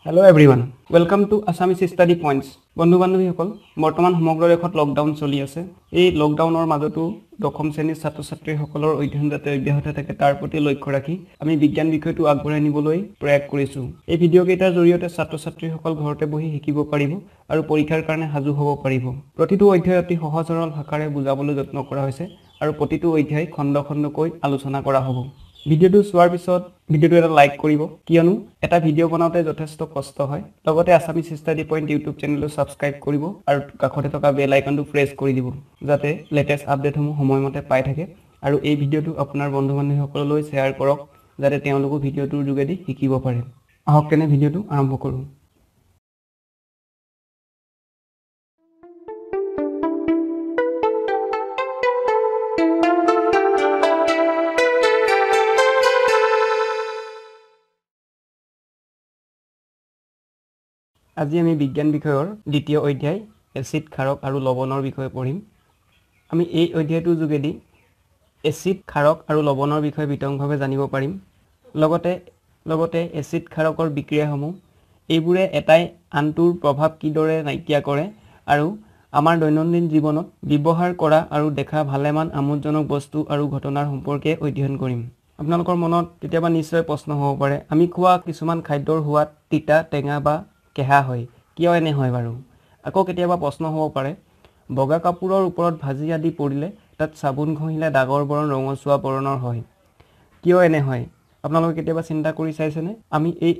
Hello everyone, welcome to Assamese Study Points. বন্ধু বান্ধৱীসকল, বৰ্তমান সমগ্ৰ দেশত লকডাউন চলি আছে। এই লকডাউনৰ মাজতো দশম শ্ৰেণীৰ ছাত্ৰ ছাত্ৰীসকলৰ অধ্যয়ন যাতে অব্যাহত থাকে তাৰ প্ৰতি লক্ষ্য ৰাখি আমি বিজ্ঞান বিষয়টো আগবঢ়াই নিবলৈ প্ৰয়াস কৰিছোঁ। এই ভিডিঅ' কেইটাৰ জৰিয়তে ছাত্ৰ ছাত্ৰীসকল ঘৰতে বহি শিকিব পাৰিব আৰু পৰীক্ষাৰ কাৰণে সাজু হ'ব পাৰিব। প্ৰতিটো অধ্যায় অতি সহজ সৰল ভাষাৰে বুজাবলৈ যত্ন কৰা হৈছে আৰু প্ৰতিটো অধ্যায় খণ্ড খণ্ডকৈ আলোচনা কৰা হ'ব। ভিডিঅ'টো চোৱাৰ পিছত ভিডিঅ'টো এটা লাইক কৰিব, কিয়নো এটা ভিডিঅ' বনাওঁতে যথেষ্ট কষ্ট হয়। লগতে আছামিজ ষ্টাডি পইণ্ট ইউটিউব চেনেলটো ছাবস্ক্ৰাইব কৰিব আৰু কাষতে থকা বেল আইকনটো প্ৰেছ কৰি দিব, যাতে লেটেষ্ট আপডেটসমূহ সময়মতে পাই থাকে। আৰু এই ভিডিঅ'টো আপোনাৰ বন্ধু বান্ধৱীসকললৈ শ্বেয়াৰ কৰক, যাতে তেওঁলোকো ভিডিঅ'টোৰ যোগেদি শিকিব পাৰে। আহক তেনে ভিডিঅ'টো আৰম্ভ কৰোঁ। আজি আমি বিজ্ঞান বিষয়ৰ দ্বিতীয় অধ্যায় এচিড, ক্ষাৰক আৰু লৱণৰ বিষয়ে পঢ়িম। আমি এই অধ্যায়টোৰ যোগেদি এচিড, ক্ষাৰক আৰু লৱণৰ বিষয়ে বিতংভাৱে জানিব পাৰিম। লগতে এচিড ক্ষাৰকৰ বিক্ৰিয়াসমূহ, এইবোৰে এটাই আনটোৰ প্ৰভাৱ কিদৰে নাইকিয়া কৰে আৰু আমাৰ দৈনন্দিন জীৱনত ব্যৱহাৰ কৰা আৰু দেখা ভালেমান আমোদজনক বস্তু আৰু ঘটনাৰ সম্পৰ্কে অধ্যয়ন কৰিম। আপোনালোকৰ মনত কেতিয়াবা নিশ্চয় প্ৰশ্ন হ'ব পাৰে, আমি খোৱা কিছুমান খাদ্যৰ সোৱাদ তিতা, টেঙা বা কেহা হয়, কিয় এনে হয় বাৰু? আকৌ কেতিয়াবা প্ৰশ্ন হ'ব পাৰে, বগা কাপোৰৰ ওপৰত ভাজি আদি পৰিলে তাত চাবোন ঘঁহিলে দাগৰ বৰণ ৰঙচুৱা বৰণৰ হয়, কিয় এনে হয়? আপোনালোকে কেতিয়াবা চিন্তা কৰি চাইছেনে? আমি এই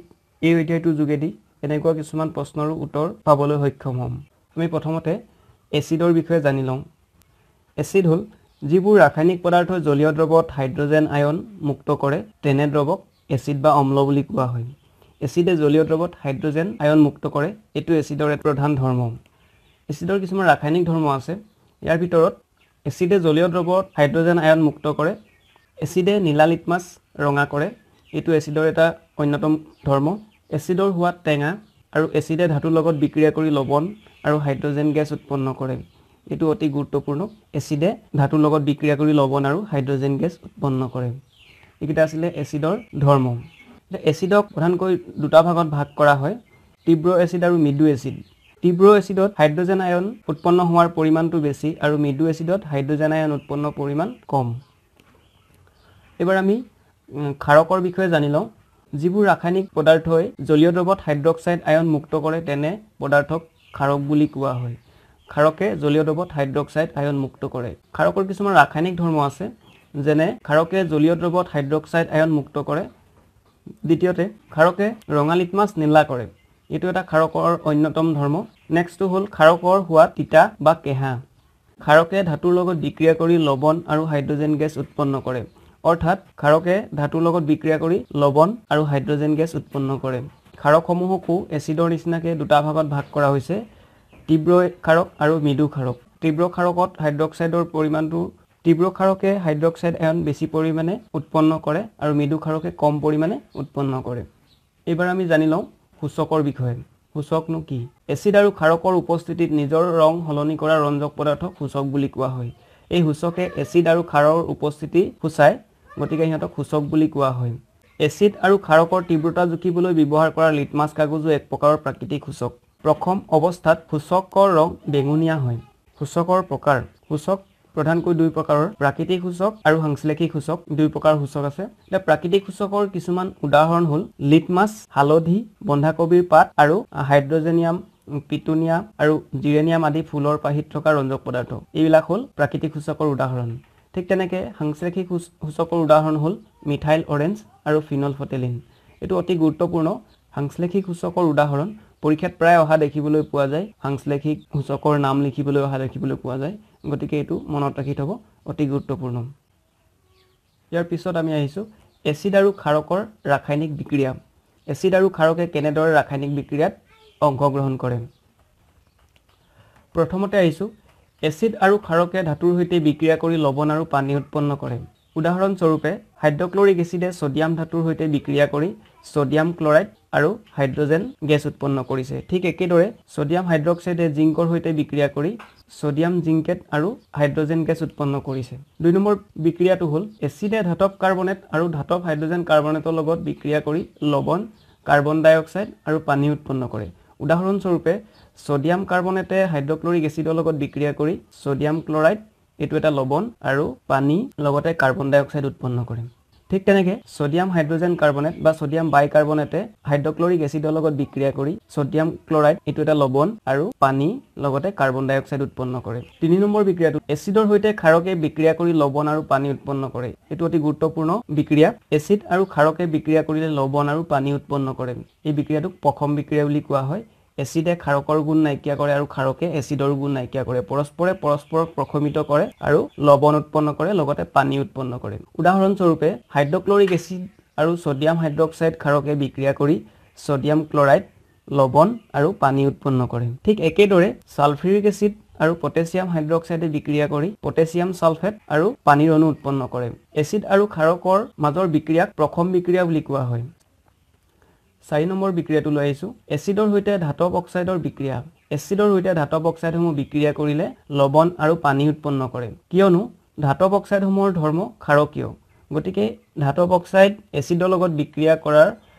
অধ্যায়টোৰ যোগেদি এনেকুৱা কিছুমান প্ৰশ্নৰো উত্তৰ পাবলৈ সক্ষম হ'ম। আমি প্ৰথমতে এচিডৰ বিষয়ে জানি লওঁ। এচিড হ'ল যিবোৰ ৰাসায়নিক পদাৰ্থ জলীয় দ্ৰৱত হাইড্ৰজেন আয়ন মুক্ত কৰে, তেনে দ্ৰৱক এচিড বা অম্ল বুলি কোৱা হয়। এচিডে জলীয় দ্ৰৱত হাইড্ৰজেন আয়ন মুক্ত কৰে, এইটো এচিডৰ এক প্ৰধান ধৰ্ম। এচিডৰ কিছুমান ৰাসায়নিক ধৰ্ম আছে, ইয়াৰ ভিতৰত এচিডে জলীয় দ্ৰৱত হাইড্ৰজেন আয়ন মুক্ত কৰে, এচিডে নীলা লিটমাছ ৰঙা কৰে, এইটো এচিডৰ এটা অন্যতম ধৰ্ম। এচিডৰ সোৱাদ টেঙা আৰু এচিডে ধাতুৰ লগত বিক্ৰিয়া কৰি লৱণ আৰু হাইড্ৰজেন গেছ উৎপন্ন কৰে, এইটো অতি গুৰুত্বপূৰ্ণ। এচিডে ধাতুৰ লগত বিক্ৰিয়া কৰি লৱণ আৰু হাইড্ৰজেন গেছ উৎপন্ন কৰে। এইকেইটা আছিলে এচিডৰ ধৰ্ম। এচিডক প্ৰধানকৈ দুটা ভাগত ভাগ কৰা হয়, তীব্ৰ এচিড আৰু মৃদু এচিড। তীব্ৰ এচিডত হাইড্ৰজেন আয়ন উৎপন্ন হোৱাৰ পৰিমাণটো বেছি আৰু মৃদু এচিডত হাইড্ৰজেন আয়ন উৎপন্ন পৰিমাণ কম। এইবাৰ আমি ক্ষাৰকৰ বিষয়ে জানি লওঁ। যিবোৰ ৰাসায়নিক পদাৰ্থই জলীয় দ্ৰৱত হাইড্ৰক্সাইড আয়ন মুক্ত কৰে, তেনে পদাৰ্থক ক্ষাৰক বুলি কোৱা হয়। ক্ষাৰকে জলীয় দ্ৰৱত হাইড্ৰক্সাইড আয়ন মুক্ত কৰে। ক্ষাৰকৰ কিছুমান ৰাসায়নিক ধৰ্ম আছে, যেনে ক্ষাৰকে জলীয় দ্ৰৱত হাইড্ৰক্সাইড আয়ন মুক্ত কৰে। দ্বিতীয়তে, ক্ষাৰকে ৰঙা লিটমাছ নীলা কৰে, এইটো এটা ক্ষাৰকৰ অন্যতম ধৰ্ম। নেক্সটটো হ'ল ক্ষাৰকৰ সোৱাদ তিতা বা কেঁহা। ক্ষাৰকে ধাতুৰ লগত বিক্ৰিয়া কৰি লৱণ আৰু হাইড্ৰজেন গেছ উৎপন্ন কৰে, অৰ্থাৎ ক্ষাৰকে ধাতুৰ লগত বিক্ৰিয়া কৰি লৱণ আৰু হাইড্ৰজেন গেছ উৎপন্ন কৰে। ক্ষাৰকসমূহকো এচিডৰ নিচিনাকৈ দুটা ভাগত ভাগ কৰা হৈছে, তীব্ৰ ক্ষাৰক আৰু মৃদু ক্ষাৰক। তীব্ৰ ক্ষাৰকত হাইড্ৰক্সাইডৰ পৰিমাণটো তীব্ৰ ক্ষাৰকে হাইড্ৰক্সাইড আয়ন বেছি পৰিমাণে উৎপন্ন কৰে আৰু মৃদু ক্ষাৰকে কম পৰিমাণে উৎপন্ন কৰে। এইবাৰ আমি জানি লওঁ সূচকৰ বিষয়ে। সূচকনো কি? এচিড আৰু ক্ষাৰকৰ উপস্থিতিত নিজৰ ৰং সলনি কৰা ৰঞ্জক পদাৰ্থক সূচক বুলি কোৱা হয়। এই সূচকে এচিড আৰু ক্ষাৰৰ উপস্থিতি সূচায়, গতিকে সিহঁতক সূচক বুলি কোৱা হয়। এচিড আৰু ক্ষাৰকৰ তীব্ৰতা জুখিবলৈ ব্যৱহাৰ কৰা লিটমাছ কাগজো এক প্ৰকাৰৰ প্ৰাকৃতিক সূচক। প্ৰথম অৱস্থাত সূচকৰ ৰং বেঙুনীয়া হয়। সূচকৰ প্ৰকাৰ। সূচক প্ৰধানকৈ দুই প্ৰকাৰৰ, প্ৰাকৃতিক সূচক আৰু সাংশ্লেষিক সূচক, দুই প্ৰকাৰৰ সূচক আছে। এতিয়া প্ৰাকৃতিক সূচকৰ কিছুমান উদাহৰণ হ'ল লিটমাছ, হালধি, বন্ধাকবিৰ পাত আৰু হাইড্ৰজেনিয়াম, পিটুনিয়া আৰু জিৰেনিয়াম আদি ফুলৰ পাহিত থকা ৰঞ্জক পদাৰ্থ। এইবিলাক হ'ল প্ৰাকৃতিক সূচকৰ উদাহৰণ। ঠিক তেনেকৈ সাংশ্লেষিক সূচকৰ উদাহৰণ হ'ল মিথাইল অৰেঞ্জ আৰু ফিনলফটেলিন। এইটো অতি গুৰুত্বপূৰ্ণ সাংশ্লেষিক সূচকৰ উদাহৰণ। পৰীক্ষাত প্ৰায় অহা দেখিবলৈ পোৱা যায়, সাংশ্লেষিক সূচকৰ নাম লিখিবলৈ অহা দেখিবলৈ পোৱা যায়, গতিকে এইটো মনত ৰাখি থ'ব, অতি গুৰুত্বপূৰ্ণ। ইয়াৰ পিছত আমি আহিছোঁ এচিড আৰু ক্ষাৰকৰ ৰাসায়নিক বিক্ৰিয়া। এচিড আৰু ক্ষাৰকে কেনেদৰে ৰাসায়নিক বিক্ৰিয়াত অংশগ্ৰহণ কৰে? প্ৰথমতে আহিছোঁ এচিড আৰু ক্ষাৰকে ধাতুৰ সৈতে বিক্ৰিয়া কৰি লৱণ আৰু পানী উৎপন্ন কৰে। উদাহৰণস্বৰূপে হাইড্ৰক্লৰিক এচিডে ছডিয়াম ধাতুৰ সৈতে বিক্ৰিয়া কৰি ছডিয়াম ক্লৰাইড আৰু হাইড্ৰজেন গেছ উৎপন্ন কৰিছে। ঠিক একেদৰে ছডিয়াম হাইড্ৰক্সাইডে জিংকৰ সৈতে বিক্ৰিয়া কৰি ছডিয়াম জিংকেট আৰু হাইড্ৰজেন গেছ উৎপন্ন কৰিছে। দুই নম্বৰ বিক্ৰিয়াটো হ'ল এচিডে ধাতৱ কাৰ্বনেট আৰু ধাতৱ হাইড্ৰজেন কাৰ্বনেটৰ লগত বিক্ৰিয়া কৰি লৱণ কাৰ্বন ডাই অক্সাইড আৰু পানী উৎপন্ন কৰে। উদাহৰণস্বৰূপে ছ'ডিয়াম কাৰ্বনেটে হাইড্ৰক্লৰিক এচিডৰ লগত বিক্ৰিয়া কৰি ছ'ডিয়াম ক্লৰাইড, এইটো এটা লৱণ, আৰু পানী লগতে কাৰ্বন ডাই অক্সাইড উৎপন্ন কৰে। ঠিক তেনেকৈ ছ'ডিয়াম হাইড্ৰজেন কাৰ্বনেট বা ছ'ডিয়াম বাইকাৰ্বনেটে হাইড্ৰক্লৰিক এচিডৰ লগত বিক্ৰিয়া কৰি ছ'ডিয়াম ক্লৰাইড, এইটো এটা লৱণ, আৰু পানী লগতে কাৰ্বন ডাই অক্সাইড উৎপন্ন কৰে। 3 নম্বৰ বিক্ৰিয়াটো এচিডৰ সৈতে ক্ষাৰকে বিক্ৰিয়া কৰি লৱণ আৰু পানী উৎপন্ন কৰে। এইটো অতি গুৰুত্বপূৰ্ণ বিক্ৰিয়া। এচিড আৰু ক্ষাৰকে বিক্ৰিয়া কৰিলে লৱণ আৰু পানী উৎপন্ন কৰে। এই বিক্ৰিয়াটোক প্ৰশম বিক্ৰিয়া বুলি কোৱা হয়। এচিডে ক্ষাৰকৰ গুণ নাইকিয়া কৰে আৰু ক্ষাৰকে এচিডৰ গুণ নাইকিয়া কৰে, পৰস্পৰে পৰস্পৰক প্ৰশমিত কৰে আৰু লৱণ উৎপন্ন কৰে লগতে পানী উৎপন্ন কৰে। উদাহৰণস্বৰূপে হাইড্ৰক্লৰিক এচিড আৰু ছ'ডিয়াম হাইড্ৰক্সাইড ক্ষাৰকে বিক্ৰিয়া কৰি ছ'ডিয়াম ক্লৰাইড, লৱণ আৰু পানী উৎপন্ন কৰে। ঠিক একেদৰে ছালফিউৰিক এচিড আৰু পটেছিয়াম হাইড্ৰক্সাইডে বিক্ৰিয়া কৰি পটেছিয়াম ছালফেট আৰু পানীৰ অণু উৎপন্ন কৰে। এচিড আৰু ক্ষাৰকৰ মাজৰ বিক্ৰিয়াক প্ৰশম বিক্ৰিয়া বুলি কোৱা হয়। 4 নম্বৰ বিক্ৰিয়াটো লৈ আহিছোঁ, এচিডৰ সৈতে ধাতৱ অক্সাইডৰ বিক্ৰিয়া। এচিডৰ সৈতে ধাতৱ অক্সাইডসমূহ বিক্ৰিয়া কৰিলে লৱণ আৰু পানী উৎপন্ন কৰে, কিয়নো ধাতৱ অক্সাইডসমূহৰ ধৰ্ম ক্ষাৰকীয়। গতিকে ধাতৱ অক্সাইড এচিডৰ লগত বিক্ৰিয়া কৰাৰ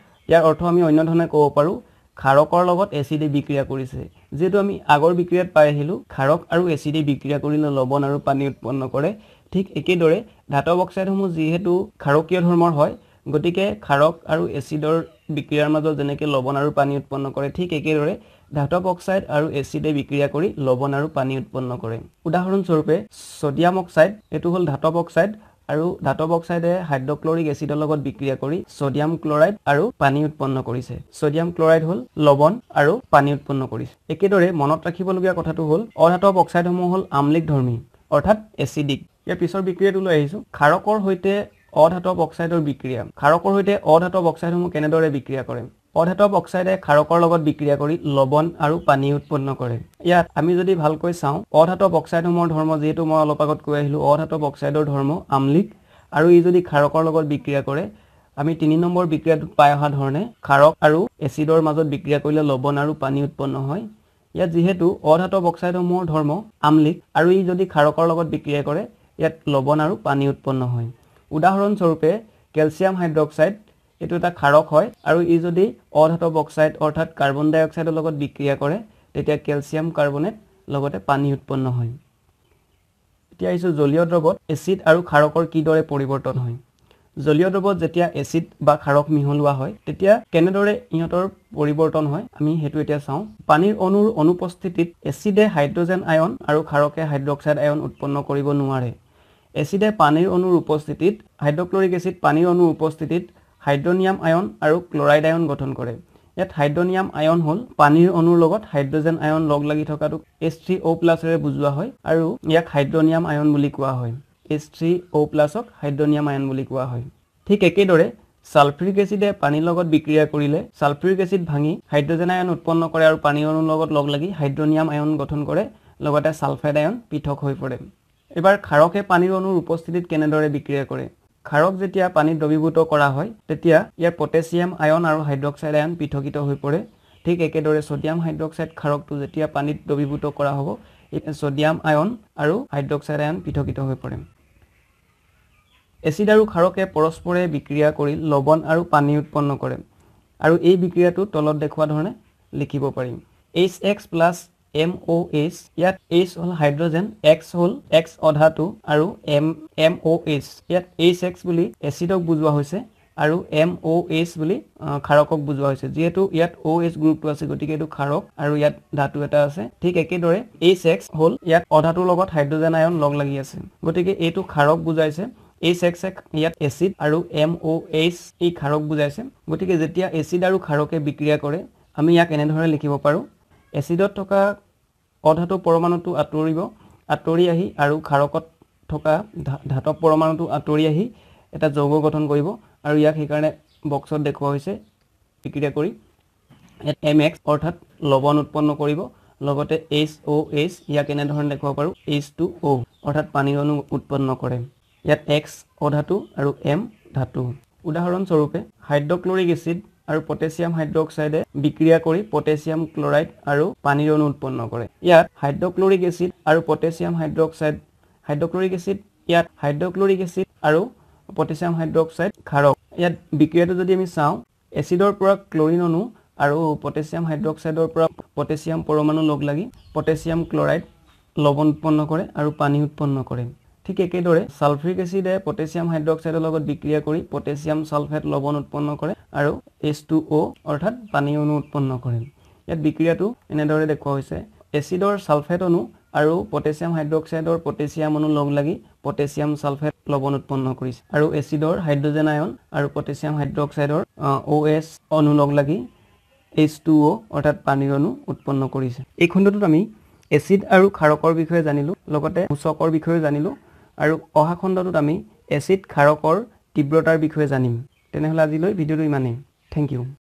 ইয়াৰ অৰ্থ আমি অন্য ধৰণে ক'ব পাৰোঁ, ক্ষাৰকৰ লগত এচিডে বিক্ৰিয়া কৰিছে। যিহেতু আমি আগৰ বিক্ৰিয়াত পাই আহিলোঁ ক্ষাৰক আৰু এচিডে বিক্ৰিয়া কৰিলে লৱণ আৰু পানী উৎপন্ন কৰে, ঠিক একেদৰে ধাতৱ অক্সাইডসমূহ যিহেতু ক্ষাৰকীয় ধৰ্মৰ হয়, গতিকে ক্ষাৰক আৰু এচিডৰ বিক্ৰিয়াৰ মাজত যেনেকৈ লৱণ আৰু পানী উৎপন্ন কৰে, ঠিক একেদৰে ধাতৱ অক্সাইড আৰু এচিডে বিক্ৰিয়া কৰি লৱণ আৰু পানী উৎপন্ন কৰে। উদাহৰণস্বৰূপে ছ'ডিয়াম অক্সাইড, এইটো হ'ল ধাতৱ অক্সাইড, আৰু ধাতৱ অক্সাইডে হাইড্ৰক্লৰিক এচিডৰ লগত বিক্ৰিয়া কৰি ছ'ডিয়াম ক্লৰাইড আৰু পানী উৎপন্ন কৰিছে। ছ'ডিয়াম ক্লৰাইড হ'ল লৱণ আৰু পানী উৎপন্ন কৰিছে। একেদৰে মনত ৰাখিবলগীয়া কথাটো হ'ল অধাতৱ অক্সাইডসমূহ হ'ল আম্লিক ধৰ্মী, অৰ্থাৎ এচিডিক। ইয়াৰ পিছৰ বিক্ৰিয়াটো লৈ আহিছোঁ, ক্ষাৰকৰ সৈতে অধাতৱ অক্সাইডৰ বিক্ৰিয়া। ক্ষাৰকৰ সৈতে অধাতৱ অক্সাইডসমূহ কেনেদৰে বিক্ৰিয়া কৰে? অধাতৱ অক্সাইডে ক্ষাৰকৰ লগত বিক্ৰিয়া কৰি লৱণ আৰু পানী উৎপন্ন কৰে। ইয়াত আমি যদি ভালকৈ চাওঁ, অধাতৱ অক্সাইডসমূহৰ ধৰ্ম, যিহেতু মই অলপ আগত কৈ আহিলোঁ অধাতৱ অক্সাইডৰ ধৰ্ম আম্লিক, আৰু ই যদি ক্ষাৰকৰ লগত বিক্ৰিয়া কৰে, আমি 3 নম্বৰ বিক্ৰিয়াটোত পাই অহা ধৰণে ক্ষাৰক আৰু এচিডৰ মাজত বিক্ৰিয়া কৰিলে লৱণ আৰু পানী উৎপন্ন হয়। ইয়াত যিহেতু অধাতৱ অক্সাইডসমূহৰ ধৰ্ম আম্লিক আৰু ই যদি ক্ষাৰকৰ লগত বিক্ৰিয়া কৰে, ইয়াত লৱণ আৰু পানী উৎপন্ন হয়। উদাহৰণস্বৰূপে কেলছিয়াম হাইড্ৰক্সাইড, এইটো এটা ক্ষাৰক হয়, আৰু ই যদি অধাতৱ অক্সাইড অৰ্থাৎ কাৰ্বন ডাই অক্সাইডৰ লগত বিক্ৰিয়া কৰে, তেতিয়া কেলছিয়াম কাৰ্বনেট লগতে পানী উৎপন্ন হয়। এতিয়া আহিছোঁ জলীয় দ্ৰৱত এচিড আৰু ক্ষাৰকৰ কিদৰে পৰিৱৰ্তন হয়। জলীয় দ্ৰৱত যেতিয়া এচিড বা ক্ষাৰক মিহলোৱা হয়, তেতিয়া কেনেদৰে ইহঁতৰ পৰিৱৰ্তন হয় আমি সেইটো এতিয়া চাওঁ। পানীৰ অণুৰ অনুপস্থিতিত এচিডে হাইড্ৰজেন আয়ন আৰু ক্ষাৰকে হাইড্ৰক্সাইড আয়ন উৎপন্ন কৰিব নোৱাৰে। এচিডে পানীৰ অণুৰ উপস্থিতিত, হাইড্ৰক্লৰিক এচিড পানীৰ অণুৰ উপস্থিতিত হাইড্ৰনিয়াম আয়ন আৰু ক্লৰাইড আয়ন গঠন কৰে। ইয়াত হাইড্ৰনিয়াম আয়ন হ'ল পানীৰ অণুৰ লগত হাইড্ৰজেন আয়ন লগ লাগি থকাটোক H3O+ৰে বুজোৱা হয় আৰু ইয়াক হাইড্ৰনিয়াম আয়ন বুলি কোৱা হয়। H3O+ক হাইড্ৰনিয়াম আয়ন বুলি কোৱা হয়। ঠিক একেদৰে ছালফিউৰিক এচিডে পানীৰ লগত বিক্ৰিয়া কৰিলে ছালফিউৰিক এচিড ভাঙি হাইড্ৰজেন আয়ন উৎপন্ন কৰে আৰু পানীৰ অণুৰ লগত লগ লাগি হাইড্ৰনিয়াম আয়ন গঠন কৰে, লগতে ছালফাইড আয়ন পৃথক হৈ পৰে। এবাৰ ক্ষাৰকে পানীৰ অণুৰ উপস্থিতিত কেনেদৰে বিক্ৰিয়া কৰে? ক্ষাৰক যেতিয়া পানীত দ্ৰৱীভূত কৰা হয়, তেতিয়া ইয়াৰ পটেছিয়াম আয়ন আৰু হাইড্ৰক্সাইড আয়ন পৃথকিত হৈ পৰে। ঠিক একেদৰে ছ'ডিয়াম হাইড্ৰক্সাইড ক্ষাৰকটো যেতিয়া পানীত দ্ৰৱীভূত কৰা হ'ব, ছ'ডিয়াম আয়ন আৰু হাইড্ৰক্সাইড আয়ন পৃথকিত হৈ পৰে। এচিড আৰু ক্ষাৰকে পৰস্পৰে বিক্ৰিয়া কৰি লৱণ আৰু পানী উৎপন্ন কৰে, আৰু এই বিক্ৰিয়াটো তলত দেখুওৱা ধৰণে লিখিব পাৰিম। HX plus MOH, ইয়াত H হ'ল হাইড্ৰজেন, X হ'ল X অধাতু আৰু MOH, ইয়াত HX বুলি এচিডক বুজোৱা হৈছে আৰু MOH বুলি ক্ষাৰকক বুজোৱা হৈছে। যিহেতু ইয়াত OH গ্ৰুপটো আছে, গতিকে এইটো ক্ষাৰক আৰু ইয়াত ধাতু এটা আছে। ঠিক একেদৰে HX হ'ল ইয়াত অধাতুৰ লগত হাইড্ৰজেন আয়ন লগ লাগি আছে, গতিকে এইটো ক্ষাৰক বুজাইছে। HX ইয়াত এচিড আৰু MOH এই ক্ষাৰক বুজাইছে। গতিকে যেতিয়া এচিড আৰু ক্ষাৰকে বিক্ৰিয়া কৰে, আমি ইয়াক এনেধৰণে লিখিব পাৰোঁ। এচিডত থকা অধাতু পৰমাণুটো আঁতৰি আহি আৰু ক্ষাৰকত থকা ধাতৱ পৰমাণুটো আঁতৰি আহি এটা যৌগ গঠন কৰিব, আৰু ইয়াক সেইকাৰণে বক্সত দেখুওৱা হৈছে বিক্ৰিয়া কৰি। ইয়াত MX অৰ্থাৎ লৱণ উৎপন্ন কৰিব, লগতে HOH ইয়াক এনেধৰণে দেখুৱাব পাৰোঁ H2O অৰ্থাৎ পানীৰ অণু উৎপন্ন কৰে। ইয়াত X অধাতু আৰু M ধাতু। উদাহৰণস্বৰূপে হাইড্ৰক্লৰিক এচিড আৰু পটেছিয়াম হাইড্ৰক্সাইডে বিক্ৰিয়া কৰি পটেছিয়াম ক্লৰাইড আৰু পানীৰ অণু উৎপন্ন কৰে। ইয়াত হাইড্ৰক্লৰিক এচিড আৰু পটেছিয়াম হাইড্ৰক্সাইড, হাইড্ৰক্লৰিক এচিড, ইয়াত হাইড্ৰক্লৰিক এচিড আৰু পটেছিয়াম হাইড্ৰক্সাইড ক্ষাৰক। ইয়াত বিক্ৰিয়াটো যদি আমি চাওঁ, এচিডৰ পৰা ক্লৰিন অণু আৰু পটেছিয়াম হাইড্ৰক্সাইডৰ পৰা পটেছিয়াম পৰমাণু লগ লাগি পটেছিয়াম ক্লৰাইড লৱণ উৎপন্ন কৰে আৰু পানী উৎপন্ন কৰে। ঠিক একেদৰে ছালফ্ৰিক এচিডে পটেছিয়াম হাইড্ৰক্সাইডৰ লগত বিক্ৰিয়া কৰি পটেছিয়াম ছালফেট লৱণ উৎপন্ন কৰে আৰু H2O অৰ্থাৎ পানী অণু উৎপন্ন কৰে। ইয়াত বিক্ৰিয়াটো এনেদৰে দেখুওৱা হৈছে। এচিডৰ ছালফেট অণু আৰু পটেছিয়াম হাইড্ৰক্সাইডৰ পটেছিয়াম অণু লগ লাগি পটেছিয়াম ছালফেট লৱণ উৎপন্ন কৰিছে আৰু এচিডৰ হাইড্ৰজেন আয়ন আৰু পটেছিয়াম হাইড্ৰক্সাইডৰ OH অণু লগ লাগি H2O অৰ্থাৎ পানীৰ অণু উৎপন্ন কৰিছে। এই খণ্ডটোত আমি এচিড আৰু ক্ষাৰকৰ বিষয়ে জানিলোঁ, লগতে সূচকৰ বিষয়েও জানিলোঁ আৰু অহা খণ্ডটোত আমি এচিড ক্ষাৰকৰ তীব্ৰতাৰ বিষয়ে জানিম। তেনেহ'লে আজিলৈ ভিডিঅ'টো ইমানেই। Thank you.